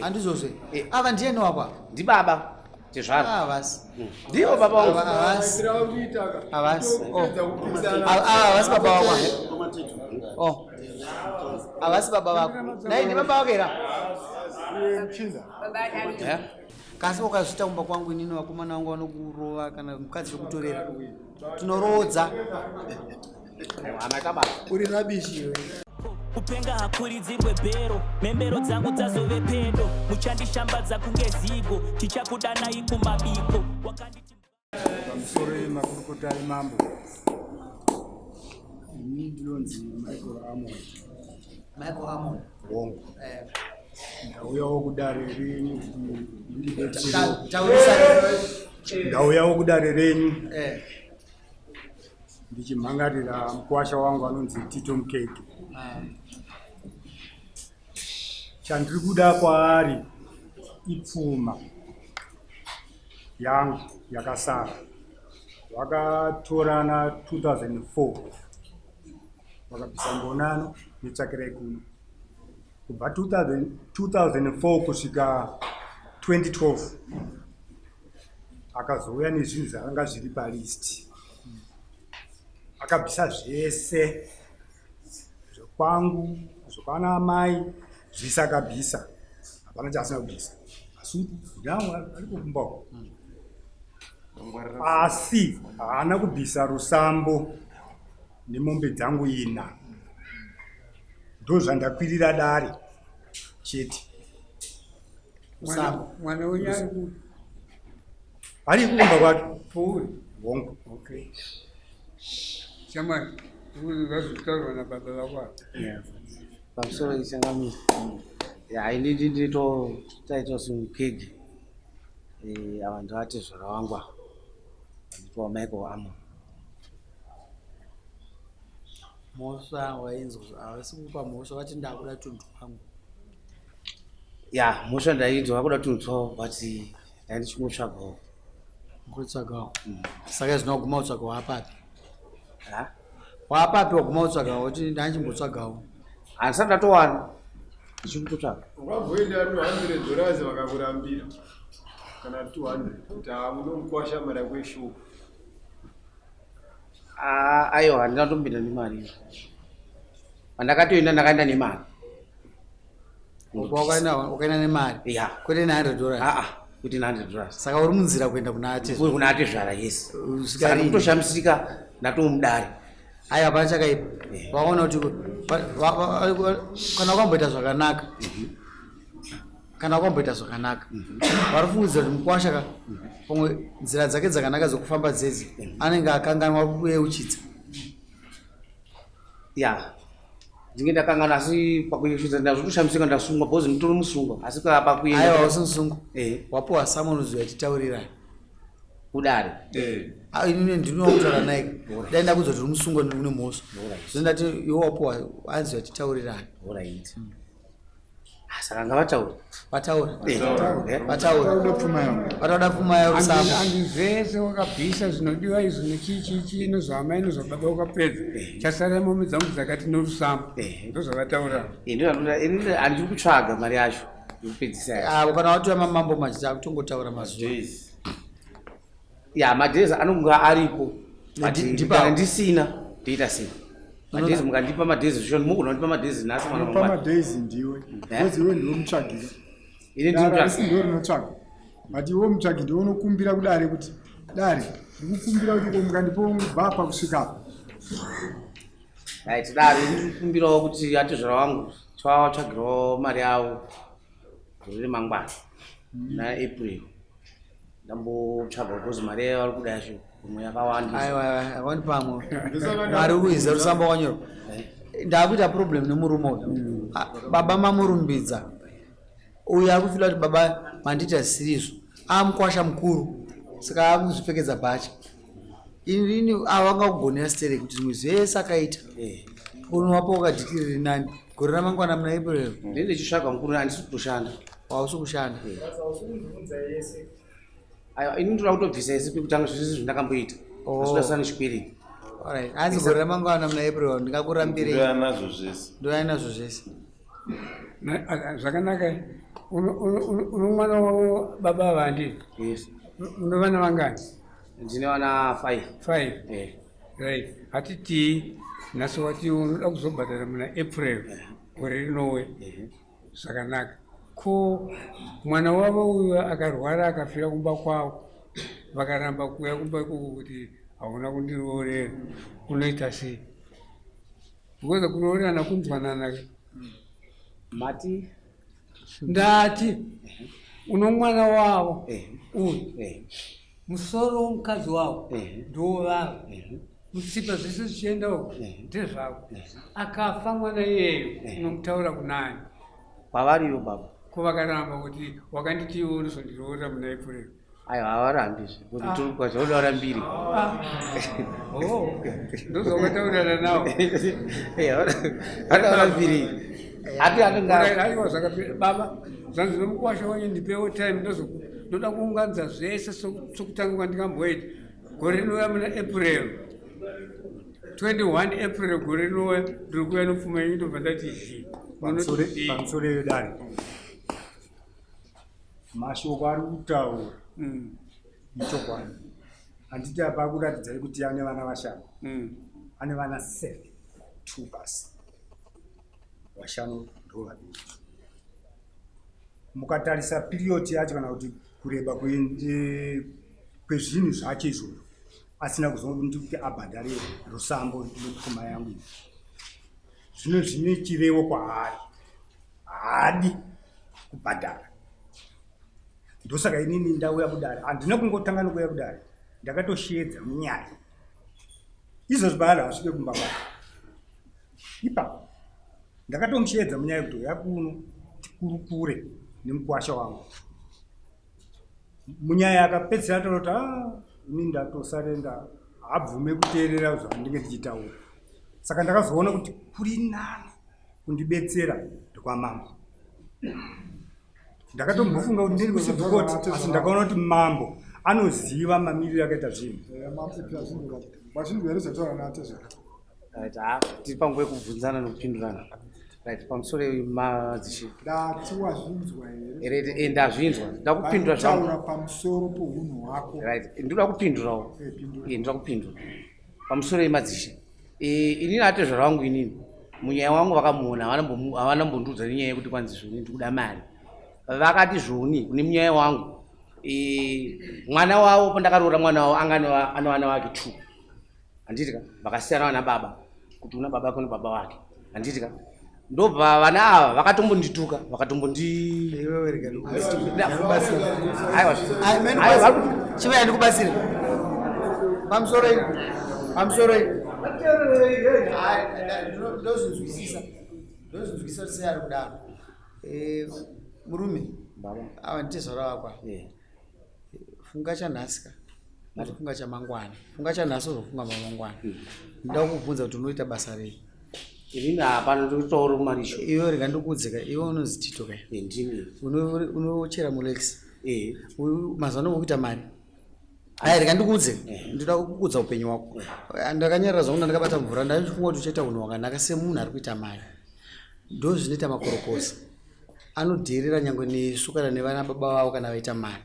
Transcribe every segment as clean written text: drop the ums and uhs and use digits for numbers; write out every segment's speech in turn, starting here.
Handizvozve eh, ava ndiyeni wako ava? Ndibaba tezvara. Havasi. Ndivo baba vangu. Havasi. Havasi. Oh. Ava havasi baba wako. Oh. Havasi baba vako. Nai ndi baba wako here? Eh? Kasi ukazviita kumba kwangu inini vakomana vangu vanokurova kana mukadzi wekutorera. Tinoroodza. Uri rabishi iwe. Kupenga hakuridzirwe bhero, mhembero dzangu dzazove pedo, muchandishambadza kunge zigo, tichakudanai kumabiko. Wakanditi Pamusoro yemakurukota emambo, ini ndinonzi Michael Amon. Michael Amon. Hongu. Eh. Ndauyawo kudare renyu kuti mundibetsere. Taurisa. Ndauyawo kudare renyu Eh. ndichimhangarira mukuwasha wangu anonzi Tito Mukeke. Chandiri kuda kwaari ipfuma yangu yakasara. Vakatorana 2004 vakabvisa ngonano netsvakirai kuno kubva 2004 kusvika 2012 akazouya nezvinhu zvakanga zviri palist, akabvisa zvese zvekwangu, zvekwana amai, zvese akabvisa, hapana chaasina kubvisa. Masutu ndangu ariko kumba uko, asi haana kubvisa rusambo nemombe dzangu ina. Ndozvandakwirira dare chete. Rusambo. Mwana wenyu ari kupi? Ari kumba kwake. Pouri? Hongu. Okay. Shamwari, zvazvitaurwa nababa vako apa. Pamusoro ichangamira. Ya, ini ndito taito simukege. Eh, ava ndoatezvara wangu ava. Nditwa Michael Amon. Mhosva wainzwa, havasi kupa mhosva, vati ndakuda tunhu twangu. Ya, mhosva ndainzwa vakuda tunhu twavo, but ndandichingotsvagawo. Kutsvagawo. Saka zvino waguma kutsvaga waapapi? Ha? Waapapi waguma kutsvagawo kuti ndandichingotsvagawo. Handisati ndatowana. Ndichiri kutotsvaga. Ungamboenda $100 vakakurambira kana 200 kuti hamunomukwasha mari yako yeshuwa? Ah, aiwa, handina kutombinda nemari iyo. Pandakatoenda ndakaenda nemari. Wakaenda nemari? Ya. Kwete ne$100? Ah, kuti $100. Saka uri munzira kuenda kuna ate? Kuri kuna atezvara, yes. Usvika Saka rini? ndikutoshamisika ndatomudare. Aiwa, hapana chakaipa. Vaona kuti kana wakamboita zvakanaka, kana wakamboita zvakanaka, vari kufungidzira kuti mukwasha ka pamwe nzira dzake dzakanaka dzokufamba dzedzi anenge akanganwa kuyeuchidza. Ya, ndinge ndakangana, asi pakuyeuchidza ndazotoshamisika ndasungwa because nditori musungwa, asi pakuenda Aiwa, usi musungwa. Eh. Wapiwa summons yachitaurirana kudare. Ah, inini ndinowa kutaura naye, dai ndakudza kuti uri musungwa une mhosva. Zvino ndati iwe wapiwa anzi yachitaurirana. Alright. Ah, saka ngavataure. Vataura. Eh. Vataura. Uda pfuma yangu. Vataura pfuma yarusambo. Andi zvese wakabvisa zvinodiwa izvi nechichichi nozvaamai nozvababa wakapedza. Chasara mombe dzangu dzakati norusambo. Ndozvavataura. Eh, ndozvandinoda. Ini handiri kutsvaga mari yacho yekupedzisa yacho. Avo kana watora mamambo manje akutongotaura mazuva. Ya, madays anonga aripo. But Ndipawo. kana ndisina ndoita sei? Madays mukandipa madays zvishoni, mugona kundipa madays nhasi mwana Unopa mangwana. madays ndiwe. Because iwe ndiwe mutsvagiri. Ini Dare ndinotsvaga. harisi ndiwe rinotsvaga. But iwe mutsvagi ndiwe unokumbira kudare kuti dare ndikukumbira kuti ko mukandipa kubva apa kusvika apa. Right, dare ndikukumbirawo kuti atezvara wangu tivatsvagirawo mari yavo gore remangwana na April. Ndambotsvaga because mari yayo vari kuda yacho kumwe yakawandisa. Aiwa, aiwa, awani pamwe mari ukuiza rusambo wakanyorwa. Ndakuita problem nemurume uyu. Ah, baba mamurumbidza uyu akufila kuti baba mandiita zisirizvo, amukwasha mukuru, saka akuzvipfekedza bhachi. Inini ava vangakugonera stereki kuti zvimwe zvese akaita unowapo wakadhikiri riri nani gore ramangwana muna April. Ndini ndichitsvaga mukuru, handisi kutoshanda. Hausi kushanda. Aiwa, ini ndoda kutobvisa isi pekutanga zvese zvandakamboita. Oh. Asi ndasara nechikwereti. Alright, hanzi gore ramangwana muna April ndingakurambirei. Ndoya nazvo zvese. Ndoya nazvo zvese. Zvakanaka. Uno mwana wavo baba ava handii? Yes. Uno vana vangani? Ndine vana 5. 5. Eh. Right. Hatitii nhasi wati unoda kuzobhadhara muna April gore rinouya. Zvakanaka. Ko mwana wavo uyu akarwara akafira kumba kwavo vakaramba kuuya kumba ikoko kuti hauna kundiroorera unoita sei? Because kuroorerana kunzwanana. Mati ndati uno mwana wavo uyu musoro womukadzi wavo ndowovavo mutsipa zvese zvichienda uko ndezvako akafa mwana iyeyo unomutaura kunani? Kwavariyo baba. Ko vakaramba kuti wakanditi iwe unozondiroora muna April? Aiwa, havarambizve kwazodaura mbiri. Oh, ndozvawakataurirana nawo. Vadaura mbiri. Aiwa, zvakapera baba. Zvanzi nomukwasha wenyu ndipewo time, ndoda kuunganidza zvese sokutanga kwandingamboita gore rinouya muna April 21 April gore rinouya ndiri kuuya nopfuma yenyu. Ndobva ndati zii. Pamusoro yedare, mashoko ari kutaura ichokwadi. Handiti apa kuratidzai kuti ane vana vashanu? Ane vana 7, 2 basi, vashanu ndo vaviri. Mukatarisa period yacho kana kuti kureba kwezvinhu zvacho izvozvo, asina kuzondikuti abhadhare rusambo nepfuma yangu iyi, zvino zvine chirevo kwaari, haadi kubhadhara. Ndosaka inini ndauya kudare. Handina kungotanga nokuuya kudare, ndakatosheedza munyaya izvozvi paari asvike kumba kwake ipapo. Ndakatomusheedza munyaya kuti uya kuno tikurukure nemukwasha wangu. Munyaya akapedzisira ataura kuti, "Ah, ini ndatosarenda." Haabvume kuteerera zvandinge ndichitaura. Saka ndakazoona kuti kuri nani kundibetsera ndekwamambo. Ndakatombofunga kuti ndiri kucivil court, asi ndakaona kuti mambo anoziva mamiriro akaita zvinhu. Wazvinzwa here zvataura naatezvara? Right, ah, tiri panguva yekubvunzana nokupindurana. Right, pamusoro madzishe. Ndati wazvinzwa here? Right, ndazvinzwa. Ndakupindura zvangu. Taura pamusoro pounhu hwako. Right, ndinoda kupindurawo. Pindura. Ndinoda kupindura. Pamusoro yemadzishe. Inini atezvara wangu, inini munyaya wangu vakamuona, havana mbondiudza nenyaya yekuti kwanzi zvoni ndikuda mari. Vakati zvoni kune munyaya wangu, mwana wavo, pandakaroora mwana wavo anga ane vana vake two, handiti ka? Vakasiyana vana baba, kuti una baba wake baba wake, handiti ka? Ndobva vana ava vakatombondituka, vakatombondi Aiwa, aiwa. Chivaya ndikubatsire. Pamusoro iyi, pamusoro iyi. Ndozvinzwisisa, ndozvinzwisisa sei ari kudaro. Murume Baba. Ava nditezvara vakwa. Funga chanhasi ka, uzofunga chamangwana. Funga chanhasi, uzofunga mamangwana. Ndoda kukubvunza kuti unoita basa rei? Inini hapana, ndikutoura kumarisho. Iwe rega ndikuudze ka, iwe unonzi Tito ka? Ndini. Unochera muLex? Eh. Mazuva ano ukuita mari? Aya, rega ndikuudze, ndoda kukuudza upenyu hwako. Ndakanyarara zvangu, ndakabata mvura. Ndaifunga kuti uchaita unhu hwakanaka semunhu ari kuita mari. Ndo zvinoita makorokosa, anodherera nyange nesu kana nevana baba vavo kana vaita mari.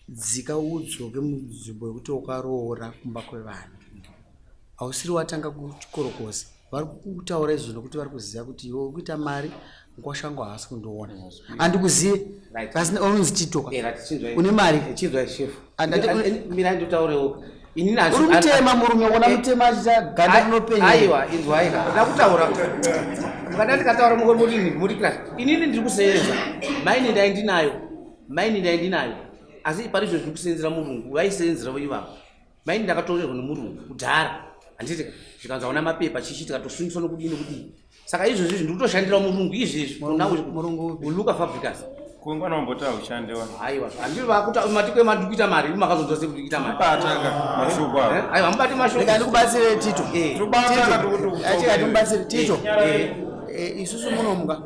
Dzika udzoke munzvimbo yekuti wakaroora kumba kwevanhu, hausiri watanga kuchikorokosa. Vari kutaura izvo nokuti vari kuziva kuti iwe uri kuita mari, mukwashangu haasi kundiona, handikuzive. Asi unonzi Titoka, une mari. Chinzwa, shefu. Mirai ndotaurewo inini. Uri mutema, murume, ona mutema achiita ganda rinopenya. Aiwa, inzwai ka, ndakutaura mukada ndikataura murini muri class. Inini ndiri kuseenza mine, ndai ndinayo mine, ndai ndinayo, asi parizvo zviri kuseenzera murungu, vaiseenzera ivavo mine. Ndakatorerwa nemurungu kudhara, handiti? Zvikanzi hauna mapepa, chichi, tikatosungiswa nokudii nokudii. Saka izvozvi ndiri kutoshandira murungu izvezvi. Murungu? Uluka Fabricas. Kungwana wamboti haushande wa. Aiwa, handiri vakuta matiko emandiri kuita mari, imi makazonzwa sei kuti kuita mari? Bataka mashoko avo. Aiwa, mubati mashoko. Rega ndikubatsire, Tito. Tobata kuti Achika ndikubatsire, Tito. Isusu munomuka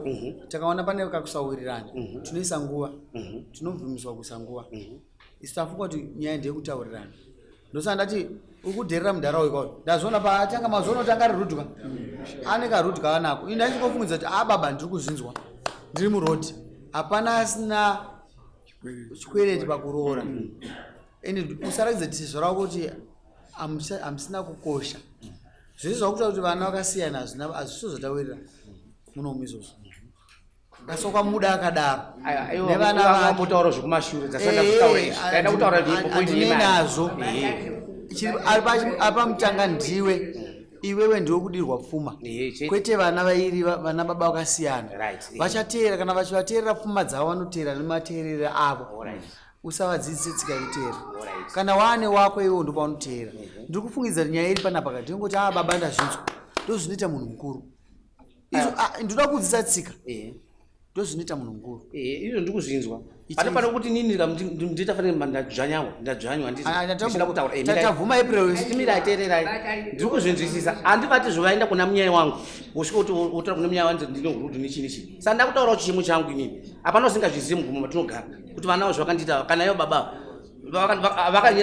takaona pane kakusawirirana, tinoisa nguva, tinobvumiswa kuisa nguva. Isu tafunga kuti nyaya ndeyekutaurirana. Ndosaka ndati uri kudherera mudhara uyu kwauri. Ndazviona paatanga mazuva anoti anga ari rude ka, ane karude kaanako. Ini ndaichingofungidzira kuti, a baba, ndiri kuzvinzwa ndiri murodhi. Hapana asina chikwereti pakuroora. Ende usaratidza tizvo rako kuti hamusina kukosha. Zvese zvakuita kuti vana vakasiyana hazvina hazvisiwo zvatawirirana munomu izvozvo. Asi wakamuda akadaro. Nevana vake. Zvekumashure dzasanda kutaura izvi. Ndaida kutaura handinei nazvo. Ari pamutanga ndiwe. Iwewe ndiwe kudirwa pfuma. Kwete vana vairi vana baba vakasiyana. Vachateera kana vachivateerera pfuma dzavo vanoteera nemateerere avo. Usavadzidzise tsika yekuteera. Kana waane wako iwewe ndopaunoteera. Ndiri kufungidza kuti nyaya iri panapa ka ndingoti ah baba ndazvinzwa. Ndozvinoita munhu mukuru. Izvo ah, ndinoda kudzidzisa tsika. Ndozvinoita munhu mukuru. Izvo ndiri kuzvinzwa. Pane pane kuti nini ndita fanira ndadzvanyawo ndadzvanywa ndizvo kutaura. Tabvuma April. Mirai teererai. Ndiri kuzvinzwisisa. Handivati zvovaenda kuna munyai wangu. Wosvika kuti wotora kuna munyai wangu ndine hurudu nechii nechii. Saka ndakutaurawo chichemo changu inini. Hapana usingazvizivi mugumo matinogara. Kuti vana avo zvakandiita kana ivo baba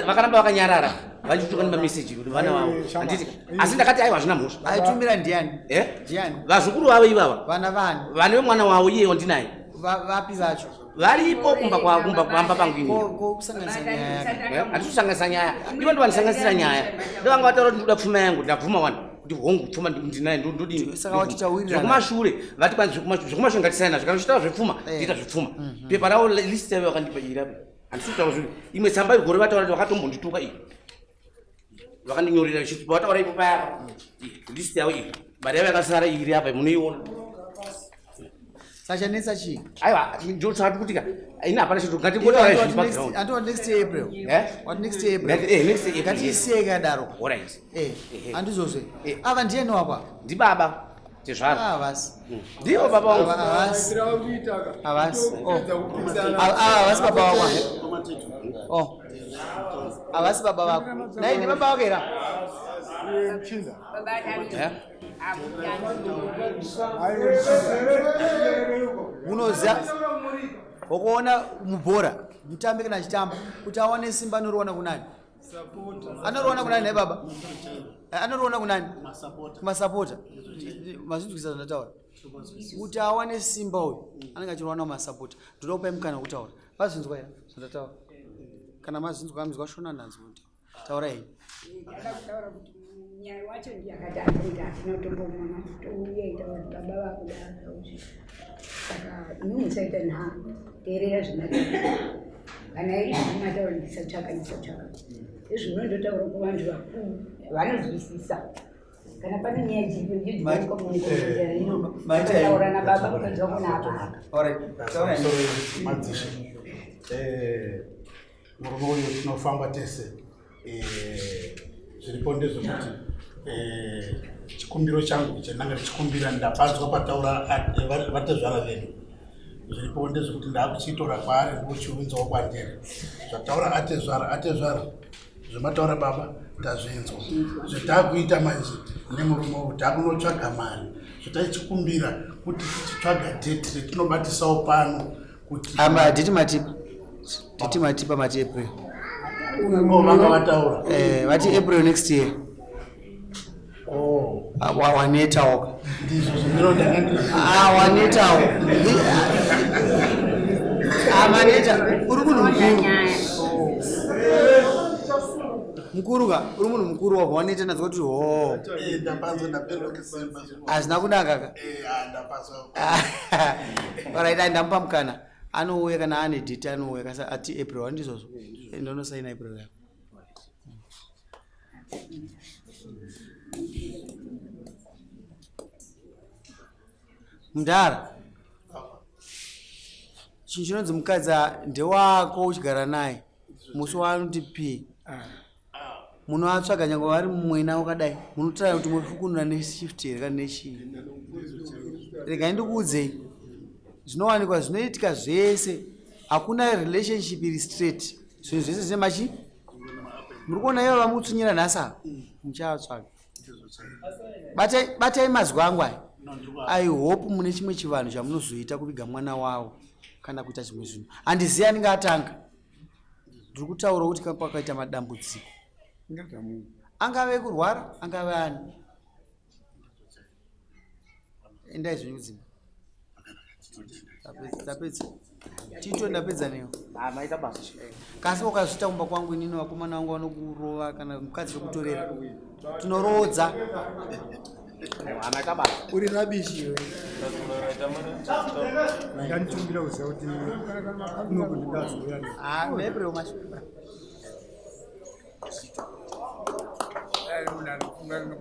vakaramba vakanyarara vachituka nemameseji kuti vana vavo handiti asi ndakati aiwa hazvina mhosva. Aitumira ndiani? Eh? Ndiani? Vazukuru vavo ivava. Vana vani? Vane vemwana wavo iyeyo ndinaye. Vapi vacho? Varipo kumba kwa kumba kwamba pangu ini. Ko kusanganisa nyaya. Handisi kusanganisa nyaya. Ivo ndovandisanganisira nyaya. Ndovanga vataura kuti ndikuda pfuma yangu ndabvuma wani kuti hongu pfuma ndinayo ndodini. Saka wati tawirirana. Zvekumashure vati kwanzi zvekumashure ngatisiyana nazvo kana uchitaura zvepfuma tiita zvepfuma. Pepa ravo list yavo vakandipa iri apa. Handisi kutaura zvinhu. Imwe tsamba iri gore vataura kuti vakatombondituka iyi. Vakandinyorera ichi vataura ipo paya. List yavo iyi. Mari yavo yakasara iri apa munoiona. Sachanetsa chii? Aiwa, ndotsvaka kuti ka ini hapana chinhu ngatimbotaura izvi background. Anti what next year April? Eh? What next year April? Eh, next year April. Ngatisiye kadaro. All right. Eh, andizvozve. Ava ndiye wako. Ndibaba. Tezvara. Havasi. Ndivo baba vangu. Havasi. Havasi. Oh. Ava havasi baba vako. Oh. Havasi baba vako. Nai ndi baba vako here? Eh? Munoziva wakuona mubhora mutambi kana achitamba kuti awane simba anoriwana kunani? Anoriwana kunani nhai baba? Anoriwana kunani? Kumasapota. Mazvinzwisa zvandataura. Kuti awane simba uyu anenge achiriwana kumasapota. Ndoda kupai mukana wekutaura. Vazvinzwa here zvandataura? Kana mazvinzwa kamzwa shona ndanzwa kutaura. Taura henyu. Ndada kutaura kuti nyaya wacho ndiye akati atonga hatina kutombomona touya ita kuti baba vakuda saka inini musaita nha teerera zvemataura kana iri zvemataura ndisatsvaka ndisatsvaka izvi munondotaura kuvanhu vakuru vanozwisisa kana pane nyaya dziripo ndiyo nababa mukadzi wako naapa. Madzishe murume uyu tinofamba tese zviripo ndezvekuti chikumbiro changu chandanga ndichikumbira ndapanzwa pataura vatezvara vedu zviripo ndezvekuti ndakuchitora kwaari ndochiunzawo kwandiri zvataura atezvara atezvara zvemataura baba ndazvinzwa zvetakuita manje nemurume uyu takunotsvaga mari zvataichikumbira kuti tichitsvaga dheti retinobatisawo pano kuti Ama dheti matipa. Dheti matipa mati April. Oh, vanga vataura. Vati April next year. Oh. Wanetawo. Ndizvo zvindinoda ndandiri. Ah, wanetawo. Ah, maneta. Uri munhu mukuru. Mukuru ka, uri munhu mukuru wabva waneta nadzo kuti ho. Ndapanzwa ndaperwa nesimba. Hazvina kunaka ka. Ndapanzwa. Alright, ndamupa mukana. Anouya kana ane date anouya kasa ati April handizvozvo. Ndonosaina April yako. Mudhara, chinhu chinonzi mukadzi ndewako uchigara naye musi waanoti p munoatsvaga nyange vari mumwena wakadai munotaura kuti mufukunura neshift here kana nechii. Regai ndikuudzei zvinowanikwa zvinoitika zvese hakuna relationship iri straight zvinhu zvese zvine machi muri kuona ivo vamutsvinyira nhasi ava muchaatsvaga. Batai mazwi angu aya. I hope mune chimwe chivanhu chamunozoita kuviga mwana wavo kana kuita zvimwe zvinhu. Handizivi anenge atanga. Ndiri kutaura kuti pakaita madambudziko. Angave kurwara, angave ani. Endai zvenyu kudzimba. Tapedza. Tito ndapedza newe. Ah, maita basa. Kasi ukazviita kumba kwangu inini vakomana vangu vanokurova kana mukadzi wekutorera. Tinoroodza. Aiwa, maita basa. Uri rabishi iwe. Ndanditumbira kuziva kuti kunoku ndingazouya. Ah, April macho. Ari munhu anofunga.